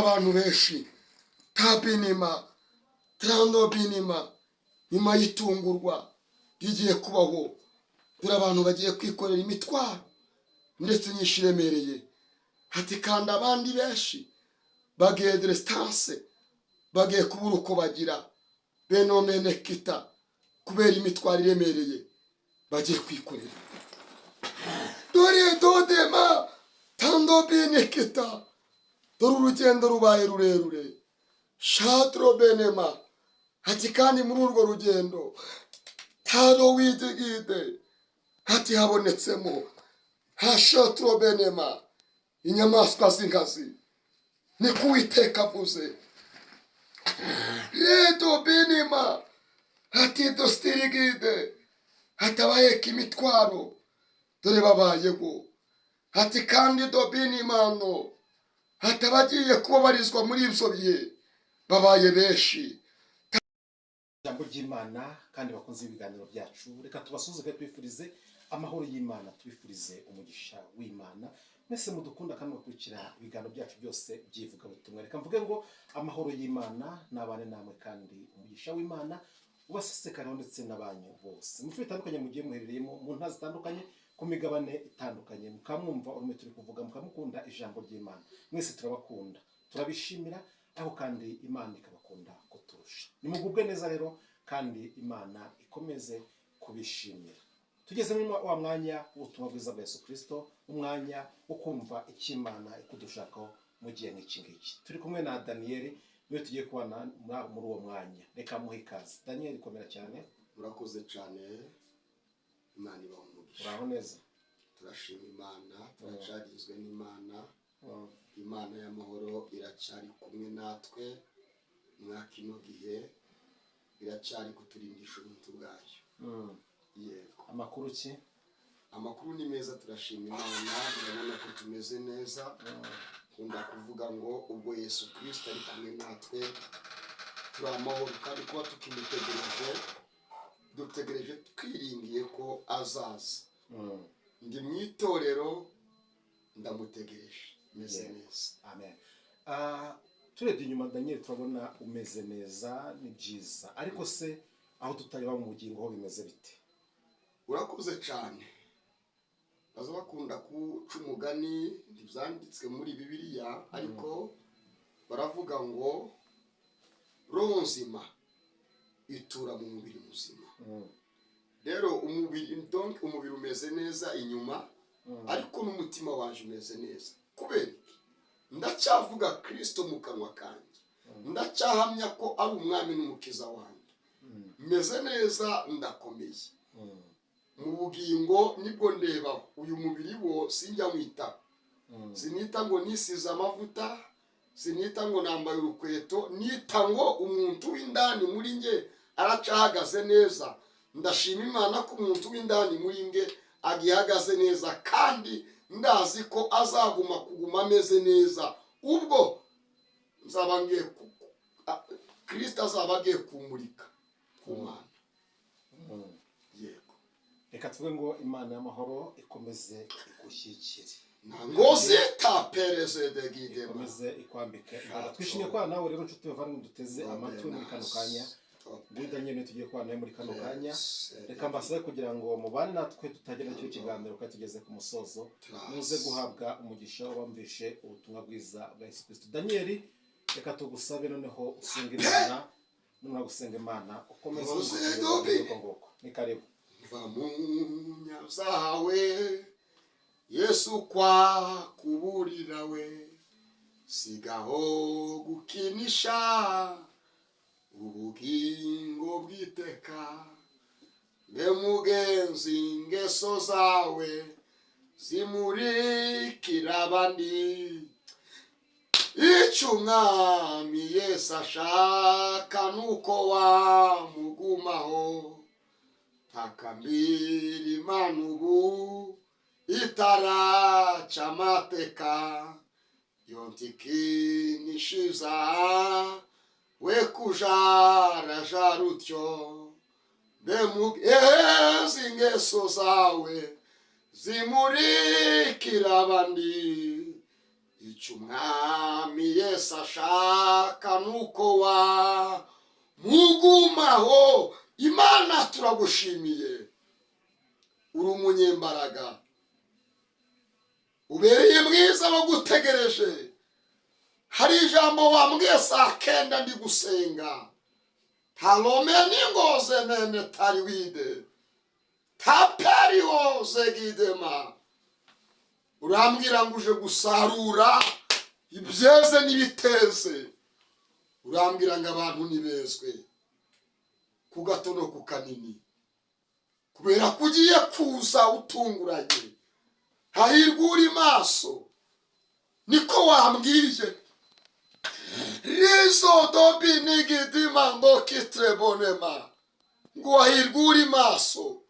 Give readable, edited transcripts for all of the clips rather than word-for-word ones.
Abantu benshi tabinima trandobinima, nyuma y'itungurwa rigiye kubaho, dore abantu bagiye kwikorera imitwaro ndetse nyinshi iremereye. Ati kandi abandi benshi bagiye distance, bagiye kubura uko bagira benomenekita kubera imitwaro iremereye bagiye kwikorera. Dore dodema tandobinekita, dore urugendo rubaye rurerure shatro benema. Ati kandi muri urwo rugendo taro widigide, ati habonetsemo hashatro benema inyamaswa z'inkazi, niko Uwiteka avuze. Redo benema, ati dostirigide, ati abaheka imitwaro dore babayeho. Ati kandi dobinimano, ati abagiye kubabarizwa muri ibyo bihe babaye benshi. Ijambo ry'Imana kandi bakunze ibiganiro byacu, reka tubasuhuze kandi tubifurize amahoro y'Imana, tubifurize umugisha w'Imana. Mwese mudukunda kandi mugakurikira ibiganiro byacu byose by'ivugabutumwa, reka mvuge ngo amahoro y'Imana nabane namwe, kandi umugisha w'Imana ubasesekareho ndetse n'abanyu bose mu bice bitandukanye mugiye muherereyemo, mu ntara zitandukanye, ku migabane itandukanye, mukamwumva urumwe turi kuvuga, mukamukunda ijambo ry'Imana. Mwese turabakunda, turabishimira, aho kandi Imana ikabakunda kuturusha. Nimugubwe neza rero, kandi Imana ikomeze kubishimira. Tugeze muri wa mwanya w'ubutumwa bwiza bwa Yesu Kirisito, umwanya wo kumva icyo Imana ikudushakaho mu gihe nk'iki ngiki. Turi kumwe na Daniyeli, niwe tugiye kubana muri uwo mwanya. Reka muhe ikaze. Daniyeli, komera cyane. Murakoze cyane, Imana ibaha umugisha. Uraho neza? Turashima Imana, turacarizwe n'Imana. Imana y'amahoro iracyari kumwe natwe mwa kino gihe, iracyari kuturindisha ubuntu bwayo. Yego. Amakuru ki? Amakuru ni meza, turashima Imana, urabona ko tumeze neza. Nkunda kuvuga ngo ubwo Yesu Kirisito ari kumwe natwe turi amahoro, kandi kuba tukimutegereje, dutegereje twiringiye ko azaza. Ndi mu itorero, ndamutegereje meze neza. Amen. Turebye inyuma, Daniel, turabona umeze neza, ni byiza, ariko se aho tutareba mu bugingo ho bimeze bite? Urakoze cyane. Baza bakunda guca umugani, ntibyanditswe muri Bibiliya, ariko baravuga ngo roho nzima itura mu mubiri muzima. Rero umubiri, donc umubiri umeze neza inyuma, ariko n'umutima waje umeze neza. Kubera iki? Ndacyavuga Kirisito mu kanwa kanjye, ndacyahamya ko ari umwami n'umukiza wanjye. Meze neza, ndakomeye mu bugingo, nibwo ndeba uyu mubiri wo sinjya mwitaho. Sinita ngo nisize amavuta, sinita ngo nambaye urukweto, nita ngo umuntu w'indani muri nge aracahagaze neza. Ndashima Imana ko umuntu w'indani muri nge agihagaze neza, kandi ndazi ko azaguma kuguma ameze neza ubwo nzaba ngiye Kirisito azaba agiye kumurika ku Mana. Yego. Reka tuvuge ngo Imana y'amahoro ikomeze igushyigikire. Ngozi tapereze de gidema. Ikomeze ikwambike imbaraga. Twishimiye kubana nawe rero, nshuti bavandimwe duteze amatwi muri kano kanya. Muri Daniel niwe tugiye kubana nawe muri kano kanya. Reka mbasabe kugira ngo mubane natwe tutagenda kino kiganiro kandi tugeze ku musozo, muze guhabwa umugisha wabamvishe ubutumwa bwiza bwa Yesu Kristo. Daniel, reka tugusabe noneho usenga Imana. Numara gusenga Imana, ukomeze Muze ukomeze dobi. uko nguko. Ni karibu. Va mu nyazawe, Yesu kwa kuburira we, sigaho gukinisha ubugingo bw'iteka. Mbe mugenzi, ingeso zawe zimurikira abandi. Icyo umwami Yesu ashaka nuko wamugumaho. Takambira Imana ubu itaraca amateka, yontikinishiza we kujarajara utyo. Mbe mugenzi, ingeso zawe zimurikira abandi. Icyo Umwami Yesu ashaka nuko wa mugumaho. Imana turagushimiye, uri umunyembaraga, ubereye mwiza bagutegereje. Hari ijambo wambwiye saa 9 ndi gusenga, talome ningoze mene tariwide taperiwoze gidema. Urambwira ngo uje gusarura ibyeze n'ibiteze. Urambwira ngo abantu nibezwe ku gato no ku kanini, kubera ko ugiye kuza utunguranye. Hahirwa uri maso, niko wambwiye. Rizo dobi nigidima ngo kitrebonema, ngo hahirwa uri maso.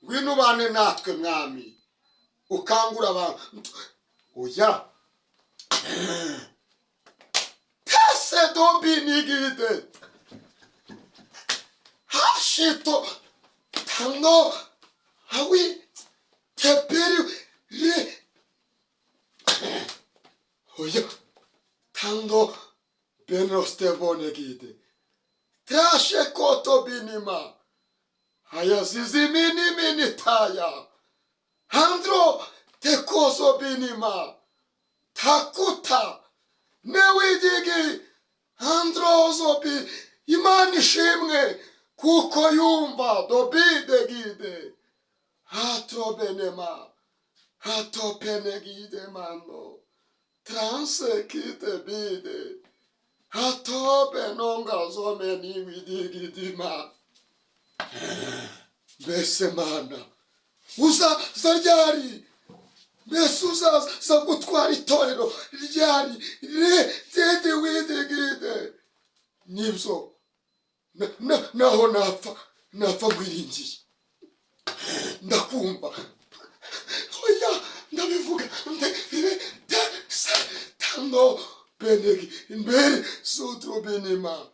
Ngwino ubane natwe Mwami, ukangura abantu. Oya tese dobi nigide hashito tano hawi teperi re. Oya tando benostebone gide trashe koto binima haya zizimini minitaya handro tekozo binima takuta newidigi handrozo bi. Imana ishimwe kuko yumva dobide gide hatrobenema hatopenegide mando transe kite bide hatobenonga zomeni widigidima. Mbese Mana uzaza ryari? Mbese uzaza gutwara itorero ryari? Re dede widigide. Nibyo naho napfa ngwiringiye, ndakumva. Oya ndabivuga tando benegi imbere sutro benima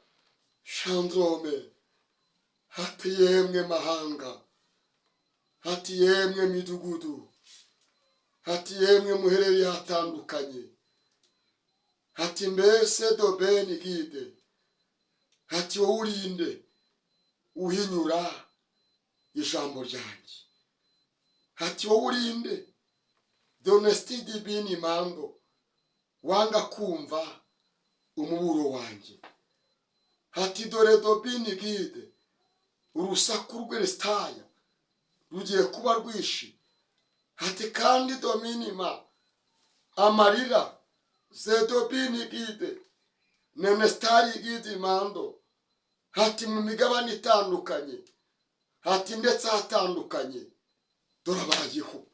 shandrome. Hati yemwe mahanga, hati yemwe midugudu, hati yemwe muherereye hatandukanye, hati mbese dobeni gide, hati wowe urinde uhinyura ijambo ryanjye, hati wowe urinde donesti dibini mando wanga kumva umuburo wanjye, hati dore dobini gide urusaku rw'Elestaya rugiye kuba rwishi, hati kandi dominima amarira zedobini gide nenestari gide mando, hati mu migabane itandukanye, hati ndetse hatandukanye, dore abayeho.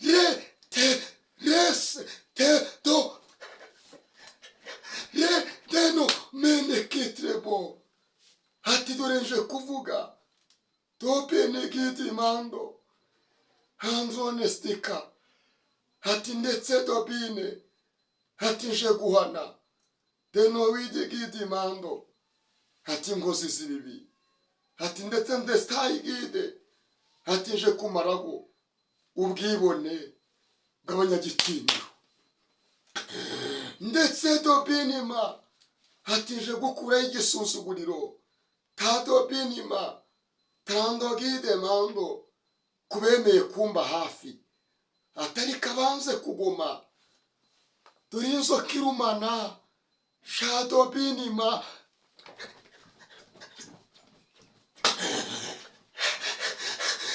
Re te res te do re deno mene kitrebo. Hati dore nje kuvuga topene gidi mando hanzonestika, hati ndetse dobine, hati nje guhana deno widi gidi mando, hati ngozi zibibi, hati ndetse ndestayi gide, hati nje kumarago ubwibone bw'abanyagitinyiro, ndetse dobinima, hati nje gukuraho igisuzuguriro tadobinima tandogide mando kubemeye kumba hafi, atari kabanze kugoma. Dore inzoka irumana shadobinima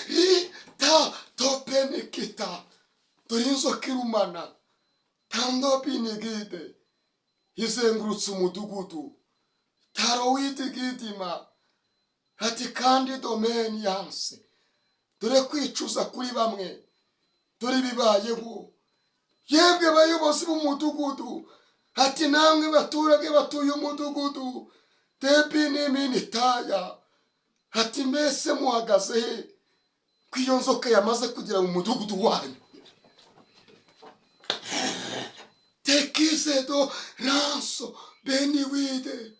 rita topenikita. Dore inzoka irumana tandobinigide izengurutse umudugudu tarowidigidima, hati kandi domeni yanse. Dore kwicuza kuri bamwe, dore bibayeho. Yebwe bayobozi b'umudugudu, hati namwe baturage batuye umudugudu tepi n'iminitaya, hati mbese muhagaze he ko iyo nzoka yamaze kugera mu mudugudu wanyu? Tekize do ranso beniwide,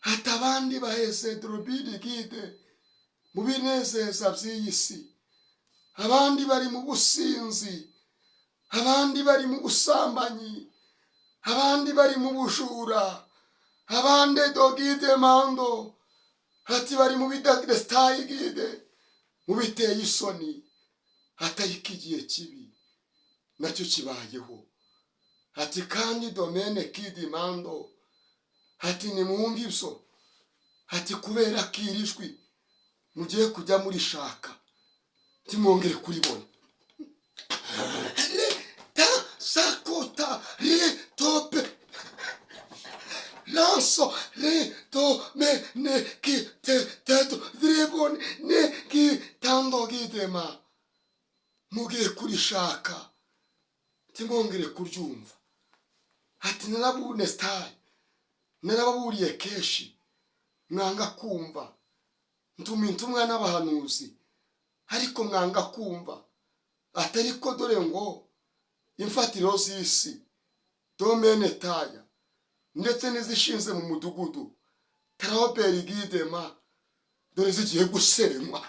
hati abandi baheze drobidi gide mu binezeza by'iyi si, Abandi bari mu businzi, abandi bari mu busambanyi, abandi bari mu bujura, abandi dogide mando, ati bari mu bidestayigide, mu biteye isoni. Atariko igihe kibi nacyo kibayeho. Ati kandi domene kidi mando, ati nimwumve ibyo, ati kubera ko iri jwi mugiye kujya murishaka ntimwongere kuribona. Ta sakota re tope lanso re to me ne ki te teto dribon ne ki tando gidema. Mugiye kurishaka ntimwongere kuryumva. Ati narabunesitayi, narababuriye kenshi mwanga kumva, ntuma intumwa n'abahanuzi ariko mwanga kumva. Atari ko dore ngo imfatiro z'isi domene taya ndetse n'izishinze mu mudugudu taroberi gidema, dore zigiye gusenywa.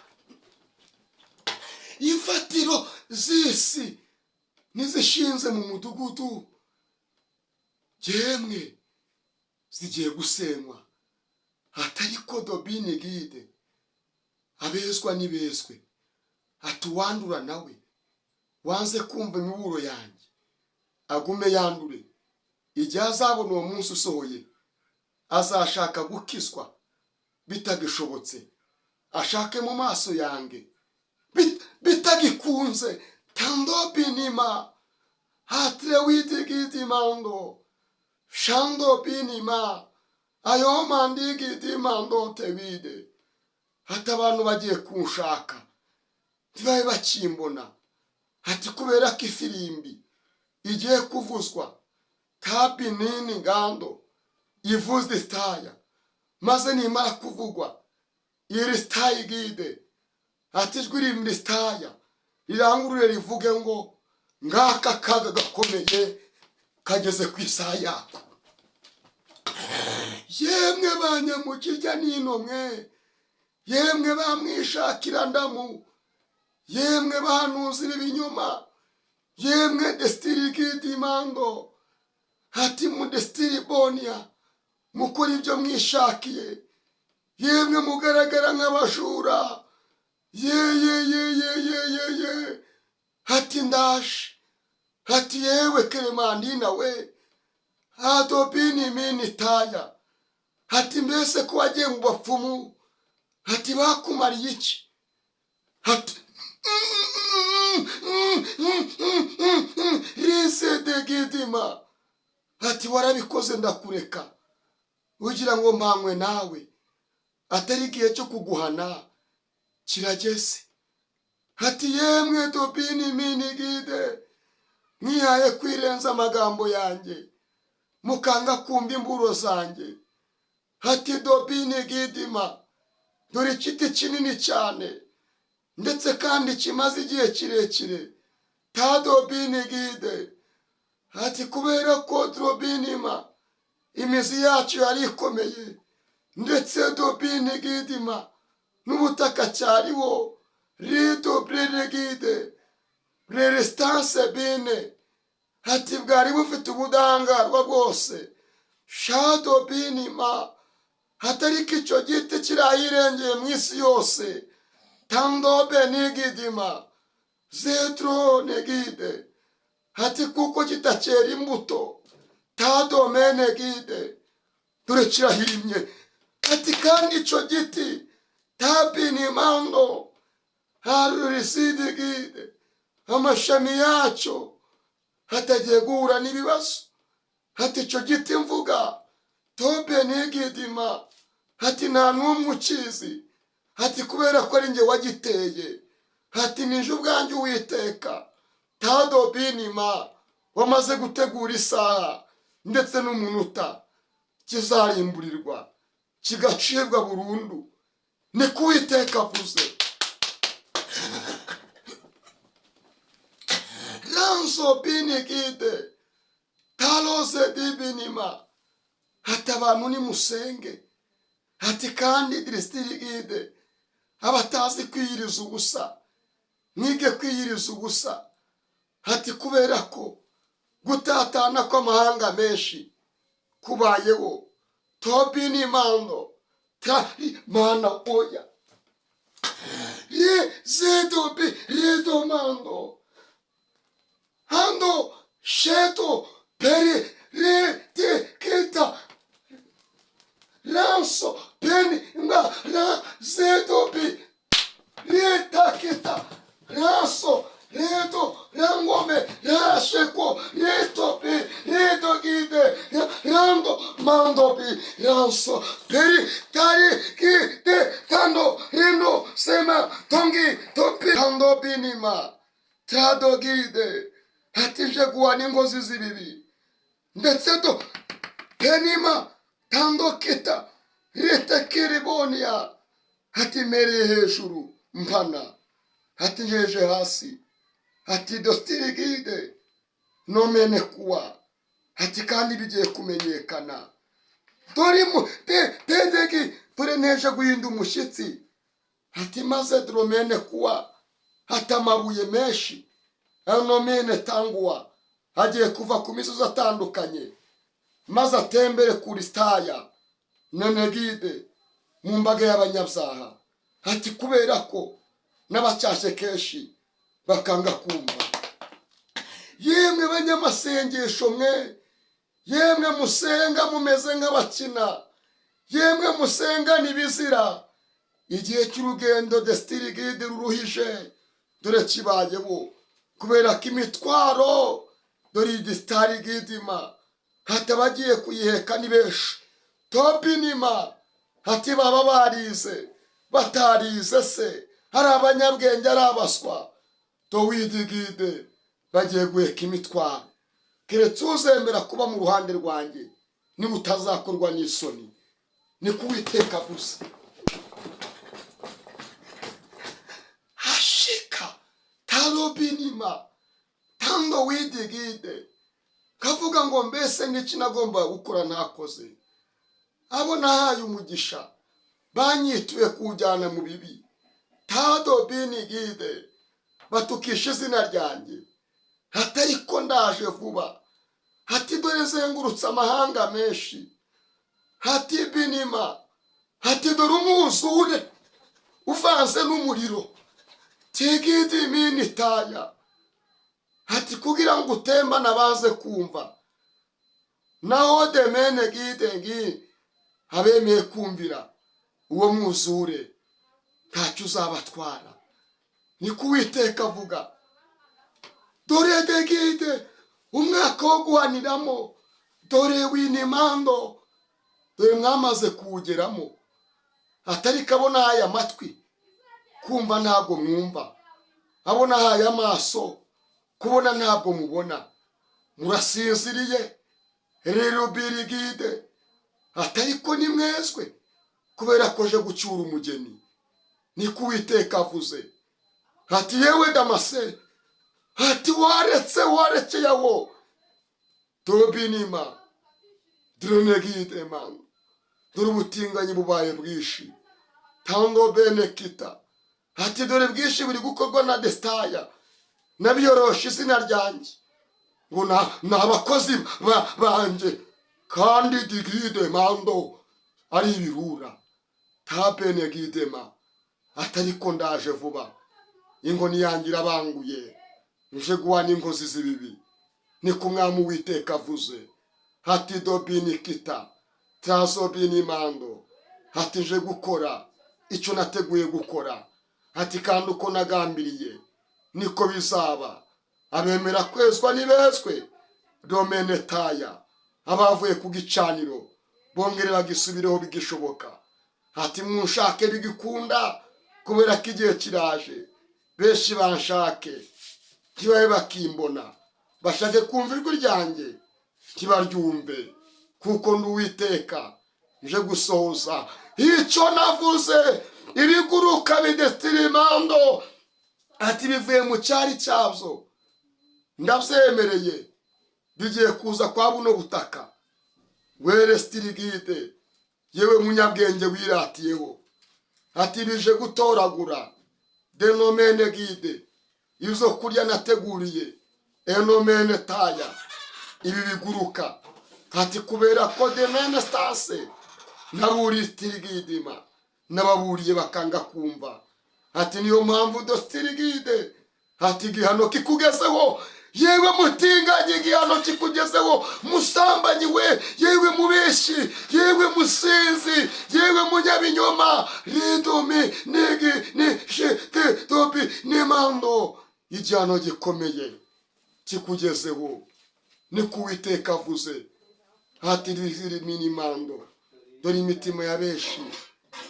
Imfatiro z'isi n'izishinze mu mudugudu yemwe zigiye gusenywa. Atari ko dobini gide, abezwa nibezwe. Atuwandura nawe wanze kumva imiburo yanjye agume yandure. Igihe azabona uwo munsi usohoye azashaka gukizwa bitagishobotse, ashake mu maso yanjye bitagikunze. Tando binima hatre widigidimando shando binima ayo mandigidimando tewide. Hati abantu bagiye kunshaka ntibabe bakimbona. Ati kubera ko ifirimbi igiye kuvuzwa tabi nini ngando ivuze istaya, maze nimara kuvugwa iri staya igide, ati ijwi riri staya rirangurure rivuge ngo ngaka kaga gakomeye kageze ku isaha yako. Yemwe banyamukirya nino mwe, yemwe bamwishakira ndamu, yemwe bahanuzi b'ibinyoma, yemwe destiri gidimando, ati mu destiri bonia mukora ibyo mwishakiye, yemwe mugaragara nk'abajura, ye ye ye ye ye ye ye. Ati ndaje, ati yewe Keremandina we, adobini mini taya, ati mbese ko wagiye mu bapfumu, ati bakumariye iki? Ati rise de gidima, ati warabikoze ndakureka ugira ngo mpanywe nawe, atari igihe cyo kuguhana kirageze. Ati yemwe dobini mini gide, mwihaye kwirenza amagambo yanjye mukanga kumva imburo zanjye. Ati dobini gidima, dore igiti kinini cyane ndetse kandi kimaze igihe kirekire, ta dobini gide. Ati kubera ko drobinima imizi yacu yari ikomeye, ndetse dobini gidima n'ubutaka cyariho rido bregide resistance bine, ati bwari bufite ubudahangarwa bwose shado binima. Hatariko icyo giti kirahirengeye mu isi yose tandobe nigidima zetro negide, ati kuko kitakera imbuto tadomene gide, dore kirahirimye. Ati kandi icyo giti tabinimando harurisidigide, amashami yacyo hatagiye guhura n'ibibazo. Ati icyo giti mvuga tobe nigidima, ati nta n'umwe ukizi, ati kubera ko ari njye wagiteye, ati nije ubwanjye Uwiteka tadobinima wamaze gutegura isaha ndetse n'umunota kizarimburirwa kigacibwa burundu. Ni Uwiteka avuze. Ranzo binigide talose dibinima, ati abantu nimusenge, ati kandi diristirigide abatazi kwiyiriza ubusa Mwige kwiyiriza ubusa. Ati kubera ko gutatana kw'amahanga menshi kubayeho. Tobini mando tari mana oya re zedobi redomando hando sheto peri re te kita ranso peni nga ra zedobi re takita ranso reto rangome rasheko retopi retogide rando mandopi ranso peri tari ki te tando rendo sema tongi topi tando binima tradogide hatije guhana ingozi z'ibibi ndetse do penima tando kita retekiribonia hati mereye hejuru mpana hati njeje hasi ati dostirigide nomene kuwa ati kandi bigiye kumenyekana. Dore tedegi dore neje guhinda umushyitsi ati maze dromene kuwa ati amabuye menshi anomene tanguwa agiye kuva ku misozi atandukanye maze atembere kuri staya nenegide mu mbaga y'abanyabyaha ati kubera ko n'abacyashe kenshi bakanga kumva. Yemwe banyamasengesho mwe, yemwe musenga mumeze nk'abakina, yemwe musenga nibizira, igihe cy'urugendo destirigide ruruhije dore kibayeho kubera ko imitwaro dore idistarigidima hati abagiye kuyiheka ni benshi. Tobinima hati baba barize batarize se hari abanyabwenge ari abaswa towidigide bagiye guheka imitwaro. Keretse uzemera kuba mu ruhande rwanjye niba utazakorwa n'isoni, ni kuwiteka gusa. Hashika tarobinima tando widigide kavuga ngo mbese n'iki nagomba gukora ntakoze. Abo nahaye umugisha banyituye kujyana mu bibi tado binigide batukisha izina ryanjye hatari ko ndaje vuba. Hati dore zengurutse amahanga menshi hati binima hati dore umwuzure uvanze n'umuriro tigidi minitaya hati kugira ngo utembana baze kumva naho demene gide ngi abemeye kumvira uwo mwuzure ntacyo uzabatwara. Ni kuwiteka avuga. Dore degide umwaka wo guhaniramo dore winimando dore mwamaze kuwugeramo atari kabona aya matwi kumva ntabwo mwumva, abona aya maso kubona ntabwo mubona, murasinziriye rero birigide atari ko nimwezwe kubera koje gucyura umugeni. Ni kuwiteka avuze. Ati yewe Damase ati waretse warekeye aho tobinima drenegide man dore ubutinganyi bubaye bwinshi tango benekita ati dore bwinshi buri gukorwa na destaya nabiyoroshe izina ryanjye ngo ni abakozi banjye kandi digide mando ari ibirura tabenegidema atari ko ndaje vuba inkoni yanjye irabanguye nje guhana inkozi z'ibibi. Ni ku mwami Uwiteka avuze. Hati dobinikita trazobinimando hati nje gukora icyo nateguye gukora hati kandi uko nagambiriye niko bizaba. Abemera kwezwa nibezwe domenetaya abavuye ku gicaniro bongere bagisubireho bigishoboka. Hati munshake bigikunda kubera ko igihe kiraje benshi banshake ntibabe bakimbona bashake kumva ijwi ryanjye ntibaryumve kuko ndi Uwiteka nje gusohoza icyo navuze. Ibiguruka bidestirimando ati bivuye mu cyari cyabyo ndabyemereye bigiye kuza kwa buno butaka. Were stirigide yewe munyabwenge wiratiyeho ati bije gutoragura denomene gide Ibyo kurya nateguriye enomene taya ibi biguruka, ati kubera ko demene stase naburiye tirigidima, nababuriye bakanga kumva. Ati niyo mpamvu dostirigide, ati igihano kikugezeho yewe mutinganyi, igihano kikugezeho musambanyi we, yewe mubeshi, yewe musinzi, yewe munyabinyoma, ridumi nigi ni shiti dobi nimando, igihano gikomeye kikugezeho niko Uwiteka avuze. Ati minimando, dore imitima ya benshi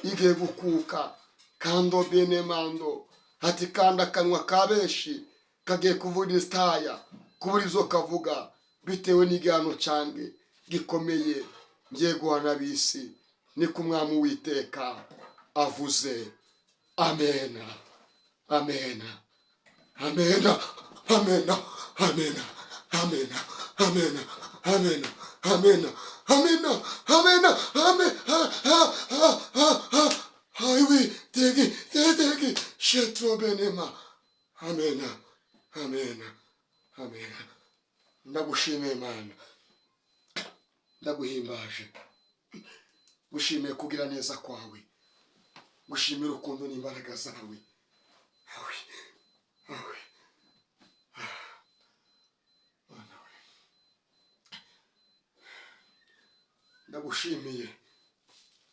igiye gukuka kando benemando. Ati kandi akanwa ka benshi kagiye kuvuga isitaya, kubura izo kavuga bitewe n'igihano cyange gikomeye ngiye guhana ab'isi, niko Umwami Uwiteka avuze. Amena, amena, amena, amena, amena, amena, amena, amena, amena, amena, amena, amena, ha ha ha ha ha haiwi tegi tegi shetro benema. Amena, amena, amena. Ndagushimiye Mana, ndaguhimbaje, gushimiye kugira neza kwawe, gushimira urukundo n'imbaraga zawe. Awe, awe. Mana we, ndagushimiye,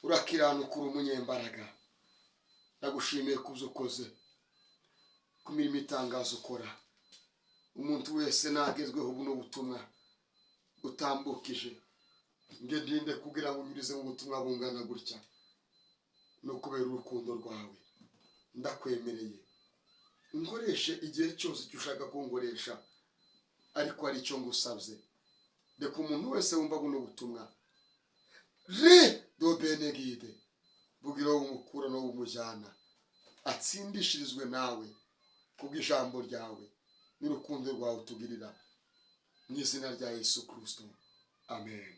urakiranuka, uri umunyembaraga. Ndagushimiye kubyo ukoze, ku mirimo itangazo ukora. Umuntu wese nagezweho buno butumwa utambukije, nge ndinde kugira ngo unyurize mu butumwa bungana gutya, no kubera urukundo rwawe ndakwemereye nkoreshe igihe cyose icyo ushaka kunkoresha, ariko ari cyo ngusabye. Reka umuntu wese wumva buno butumwa re do benegide bugira umukura no bumujyana, atsindishirizwe nawe kubw'ijambo ryawe n'urukundo rwawe utugirira, mu izina rya Yesu Kristo, amen.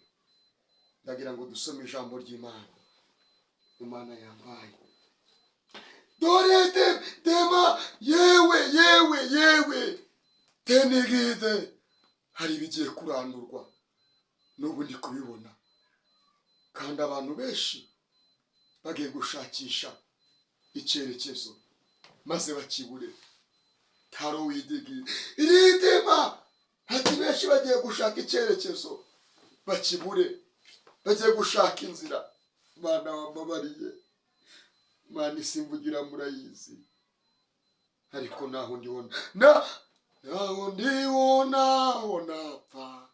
Ndagira ngo dusome ijambo ry'Imana. Imana yambaye dore dema, yewe yewe yewe tenigide, hari ibigiye kurandurwa n'ubu ndi kubibona, kandi abantu benshi bagiye gushakisha icyerekezo maze bakibure. Taro widigi iridema, ati benshi bagiye gushaka icyerekezo bakibure, bagiye gushaka inzira. Mana wambabariye, Mana isimvugira murayizi, ariko naho ndibona na naho ndibona aho napfa,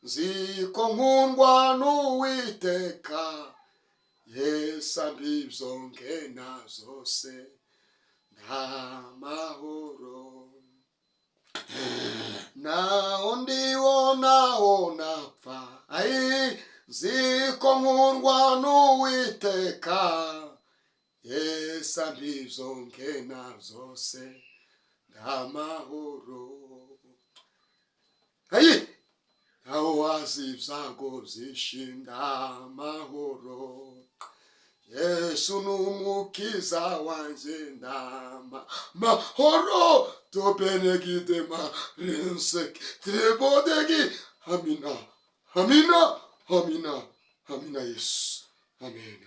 nzi ko nkundwa n'Uwiteka, Yesu ambibyo nkena zose ndamahoro. Naho ndibona aho napfa, ai nzi ko nkundwa n'Uwiteka, Yesu ambibyo nkena zose ndamahoro. Ayi aho wazi ibyago byinshi ndamahoro, Yesu n'umukiza wanjye ndama mahoro. Tobenegidema rensek trebodegi. Amina, amina, amina, amina. Yesu, amen.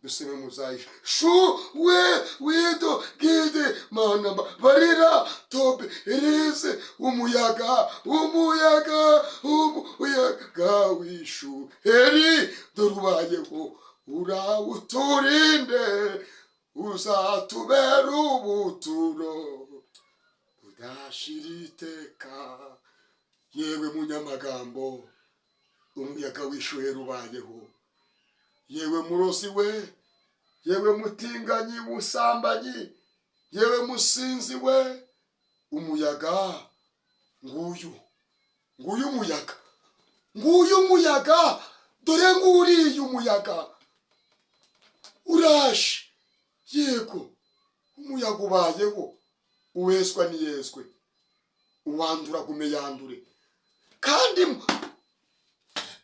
Duseme muzayisha shu we wido gide mana barira tobe reze umuyaga, umuyaga, umuyaga wishu heri, dore ubayeho urawuturinde, uzatubera ubuturo budashira iteka. Yewe munyamagambo, umuyaga w'ishuheri ubayeho. Yewe murozi we, yewe mutinganyi musambanyi, yewe musinzi we, umuyaga nguyu, nguyu umuyaga, nguyu umuyaga, dore nguriya umuyaga uraje. Yego umuyaga ubayeho, uwezwa niyezwe, uwandura gume yandure. Kandi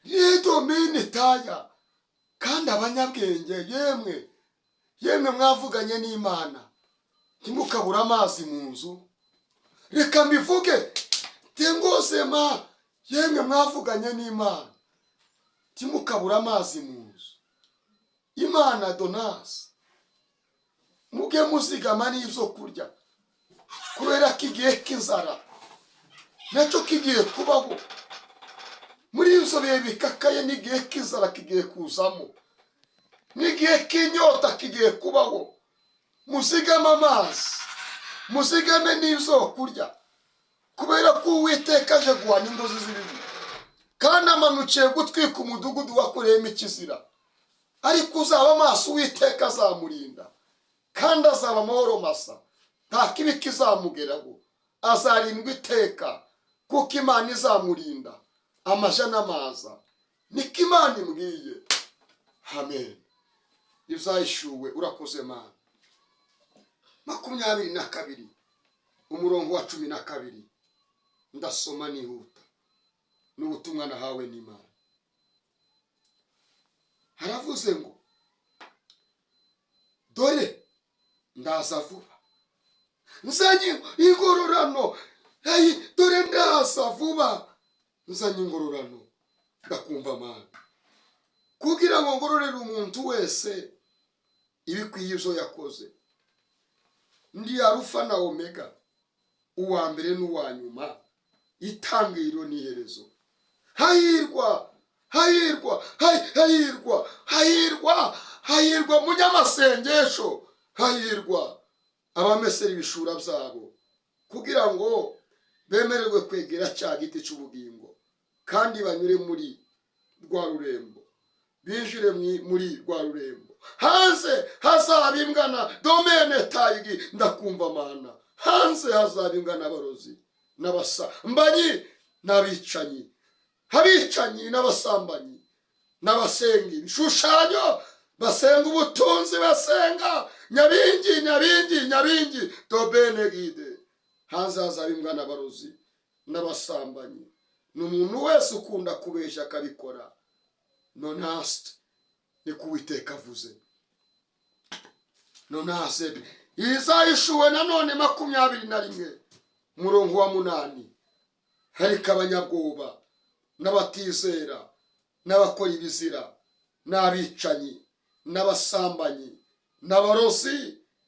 nidomini taya, kandi abanyabwenge yemwe yemwe mwavuganye n'Imana, ntimukabura amazi mu nzu. Reka mbivuge tengosema, yemwe mwavuganye n'Imana, timukabura amazi mu nzu. Imana donasi, muge muzigama n'ibyo kurya, kubera ko igihe k'inzara nacyo kigiye kubaho. Muri ibyo bihe bikakaye n'igihe k'inzara kigiye kuzamo, n'igihe k'inyota kigiye kubaho. Muzigame amazi, muzigame n'ibyo kurya, kubera ko Uwiteka aje guhana ingozi z'ibibi, kandi amanukiye gutwika umudugudu wakoreyemo ikizira. Ariko uzaba amaso, Uwiteka azamurinda, kandi azaba amahoro masa, nta kibi kizamugeraho. Azarindwa iteka, kuko Imana izamurinda amaja n'amaza. Niko Imana imbwiye. Amen. Izahishuwe. Urakoze Mana. 22 umurongo wa 12, ndasoma nihuta, n'ubutumwa nahawe n'Imana. Haravuze ngo: dore ndaza vuba, nzanye ingororano. Dore ndaza vuba, nzanye ingororano. Ndakumva Mana, kugira ngo ngororere umuntu wese ibikwiye ibyo yakoze. Ndi Arufa na Omega, uwa mbere n'uwa nyuma, itangiriro n'iherezo. Hahirwa, hahirwa, hahirwa, hahirwa, hahirwa munyamasengesho, hahirwa abamesera ibishura byabo, kugira ngo bemererwe kwegera cya giti cy'ubugingo, kandi banyure muri rwa rurembo, binjire muri rwa rurembo. Hanze hazaba imbwa na domene tayigi. Ndakumva Mana. Hanze hazaba imbwa n'abarozi n'abasambanyi n'abicanyi, abicanyi n'abasambanyi n'abasenga ibishushanyo, basenga ubutunzi, basenga nyabingi, nyabingi, nyabingi dobene gide. Hanze hazaba imbwa n'abarozi n'abasambanyi, ni umuntu wese ukunda kubeshya akabikora. Nonasite, niko Uwiteka avuze. Nonase. Izahishuwe nanone 21 umurongo wa 8: ariko abanyabwoba n'abatizera n'abakora ibizira n'abicanyi n'abasambanyi n'abarozi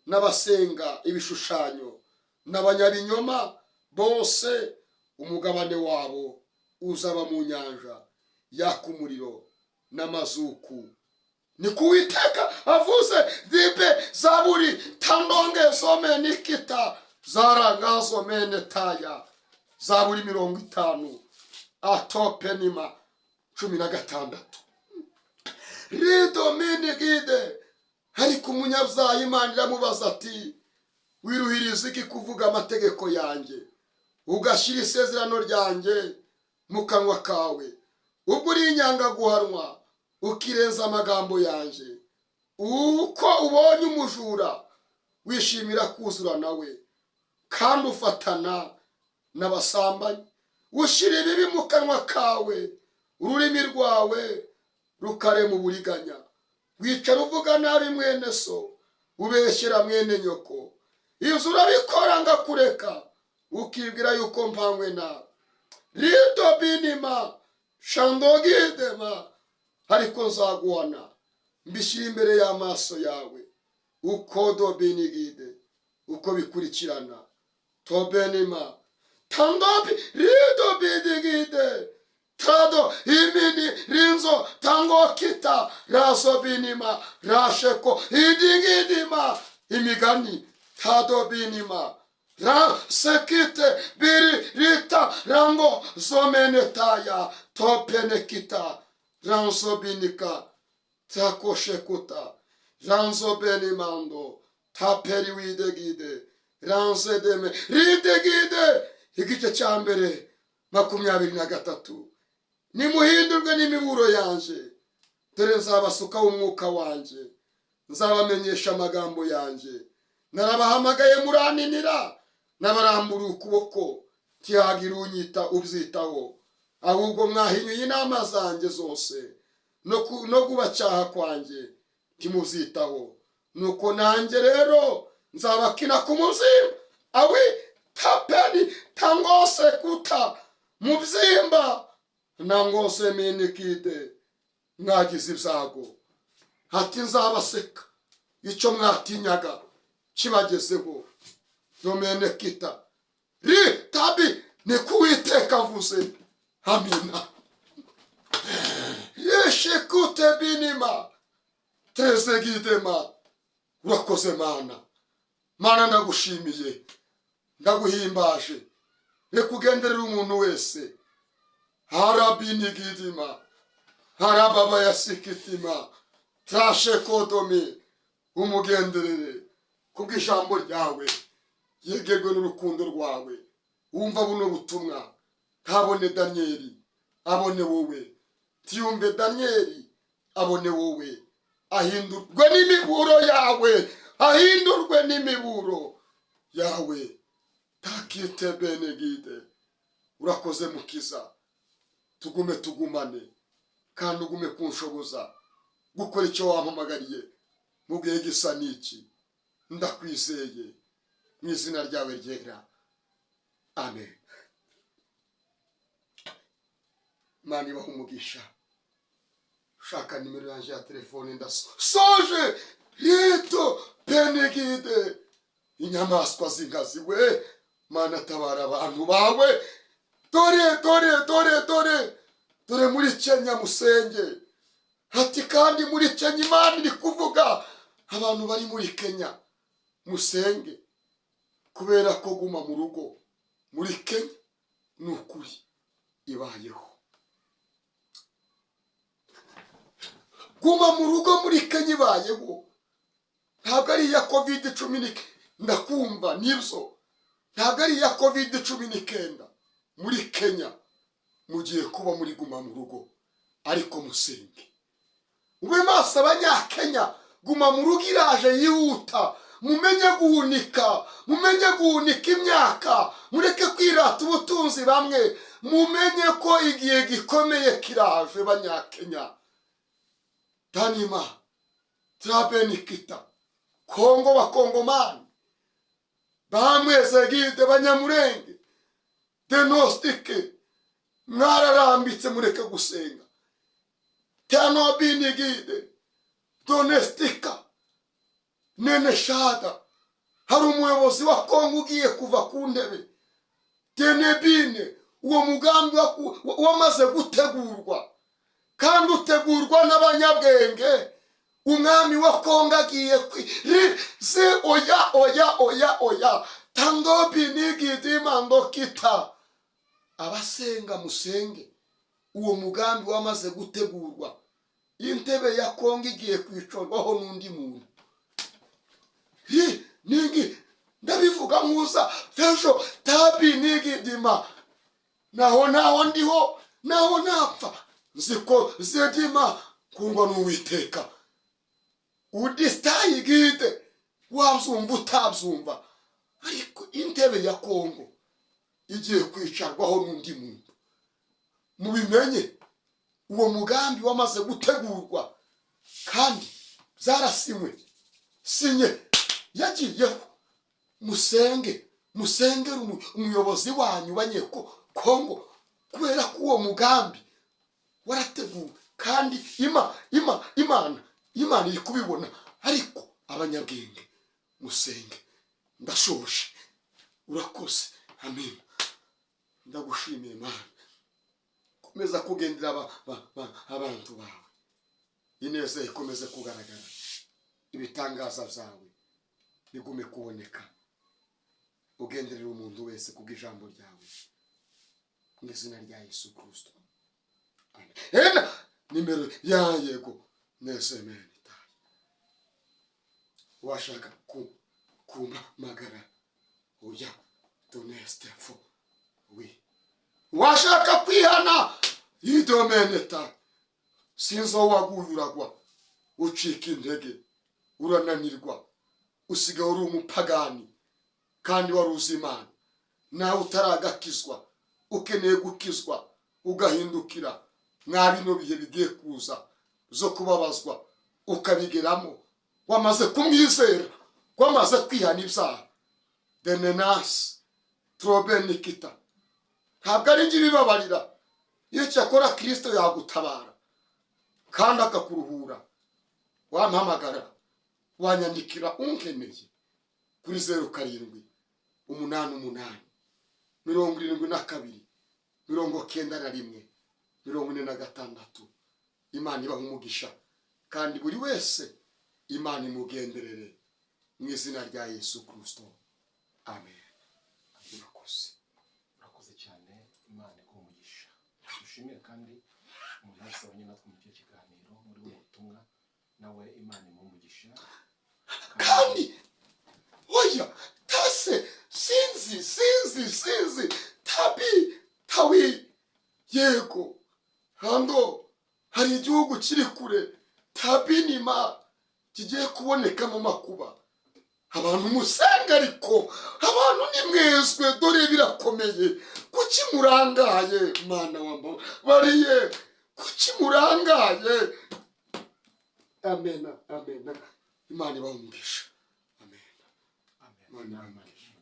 n'abasenga ibishushanyo n'abanyabinyoma bose, umugabane wabo uzaba mu nyanja yaka umuriro n'amazuku. Ni kuwiteka avuze. Dibe zaburi tandonge zome nikita zarangazo mene taya. Zaburi 50 atopenima 16 rido minigide. Ariko umunyabyaha Imana iramubaza ati: wiruhiriza iki kuvuga amategeko yanjye, ugashyira isezerano ryanjye mu kanwa kawe, ubwo uri inyanga guhanwa, ukirenza amagambo yanjye? Uko ubonye umujura wishimira kuzura nawe, kandi ufatana n'abasambanyi, ushyira ibibi mu kanwa kawe, ururimi rwawe rukarema uburiganya. Wicara uvuga nabi mwene so, ubeshyera mwene nyoko. Ibyo urabikora ngakureka, ukibwira yuko mpangwe nawe. Rito binima shandogidema. Ariko nzaguhana, mbishyira imbere y'amaso yawe, uko dobinigide, uko bikurikirana. Tobenima tandobi rido bidigide trado imini rinzo tango kita raso binima rasheko idigidima. Imigani tado binima ra sekite biri rita rango zomenetaya topenekita ranzo binika takoshekuta ranzo benimando taperi widegide ranzedeme ridegide. Igice cya mbere 23: nimuhindurwe n'imiburo yanjye, dore nzabasukaho umwuka wanjye, nzabamenyesha amagambo yanjye. Narabahamagaye muraninira, nabaramburiye ukuboko, ntihagira unyita ubyitaho. Ahubwo mwahinyuye inama zanjye zose, no kubacyaha kwanjye ntimuzitaho. Nuko nanjye rero nzabakina ku mubyimba awi. Tapeni tangose kuta mubyimba nangose minikide mwagize ibyago. Ati nzabaseka icyo mwatinyaga kibagezeho. Domene kita ri tabi ni kuwiteka avuze. Amina. Yeshekute binima trezegidema. Urakoze Mana. Mana ndagushimiye, ndaguhimbaje. Reka ugenderere umuntu wese. Harabinigidima harababa yasikitima trashe kodomi. Umugenderere kubw'ijambo ryawe, yegerwe n'urukundo rwawe. Wumva buno butumwa ntabone Danieli abone wowe, tiyumve Danieli abone wowe. Ahindurwe n'imiburo yawe, ahindurwe n'imiburo yawe. Takite benegide. Urakoze Mukiza, tugume tugumane kandi ugume kunshoboza gukora icyo wampamagariye mu gihe gisa n'iki. Ndakwizeye mu izina ryawe ryera, amen. Imana ibahe umugisha. Ushaka nimero yanjye ya telefone ndasoje. Rito benegide. Inyamaswa z'inkazi we, Mana tabara abantu bawe. Dore dore dore dore dore muri Kenya musenge. Ati kandi muri Kenya Imana iri kuvuga abantu bari muri Kenya musenge, kubera ko guma mu rugo muri Kenya ni ukuri ibayeho. Guma mu rugo muri Kenya ibayeho. Ntabwo ari iya COVID-19, ndakumva nibyo. Ntabwo ari iya COVID-19 muri Kenya. Mugiye kuba muri guma mu rugo, ariko musenge. Ube maso abanyakenya, guma mu rugo iraje yihuta. Mumenye guhunika, mumenye guhunika imyaka, mureke kwirata ubutunzi bamwe. Mumenye ko igihe gikomeye kiraje banyakenya. Tanima trabenikita Kongo bakongomani bamwezegide banyamurenge denostike mwararambitse, mureke gusenga. Tanobinigide donestika nene shada. Hari umuyobozi wa Kongo ugiye kuva ku ntebe tenebine. Uwo mugambi wamaze gutegurwa kandi utegurwa n'abanyabwenge. Umwami wa Kongo agiye se oya oya oya oya tandobinigidimandokita. Abasenga musenge, uwo mugambi wamaze gutegurwa. Intebe ya Kongo igiye kwicarwaho n'undi muntu. Ningi ndabivuga nkuza fejo tabi nigidima. Naho naho ndiho, naho napfa nziko zedima kungwa n'Uwiteka. Udistayigide wabyumva utabyumva, ariko intebe ya Kongo igiye kwicarwaho n'undi muntu. Mubimenye, uwo mugambi wamaze gutegurwa kandi byarasinywe, sinye yagiyeho. Musenge, musengere umuyobozi wanyu banyeko Kongo, kubera ko uwo mugambi warateguwe kandi Imana iri kubibona. Ariko abanyabwenge musenge. Ndashoje, urakoze. Amen. Ndagushimiye Mana, komeza kugendera abantu bawe, ineza ikomeze kugaragara, ibitangaza byawe bigume kuboneka. Ugenderera umuntu wese kubw'ijambo ryawe mu izina rya Yesu Kristo. Amen. Nimero ya yego nesemeni. Washaka kumpamagara oya donestefo we. Washaka kwihana idomeneta. Sinzo waguye uragwa, ucika intege, urananirwa, usigaye uri umupagani kandi wari uzi Imana. Nawe utaragakizwa, ukeneye gukizwa ugahindukira mwa bino bihe bigiye kuza zo kubabazwa, ukabigeramo wamaze kumwizera, wamaze kwihana ibyaha. Denenasi Trobe Nikita, ntabwo ari njye ibibabarira. Iyo cyakora Kristo yagutabara kandi akakuruhura. Wampamagara, wanyandikira unkeneye kuri 0788 72 91 46. Imana ibaha umugisha, kandi buri wese Imana imugenderere mu izina rya Yesu Kristo, amen. Murakoze. Urakoze cyane, Imana iguhe umugisha. Dushimire kandi umuntu wese wabanye natwe muri icyo kiganiro, muri buno butumwa, nawe Imana imuhe umugisha. Kandi oya, tase sinzi sinzi sinzi tabi tawi. Yego, hando hari igihugu kiri kure tabinima kigiye kuboneka mu makuba. Abantu musenga, ariko abantu nimwezwe, dore birakomeye. Kuki murangaye? Mana wamba bariye, kuki murangaye? Amena, amena. Imana ibahe umugisha, amen. Amen. Imana ibahe umugisha.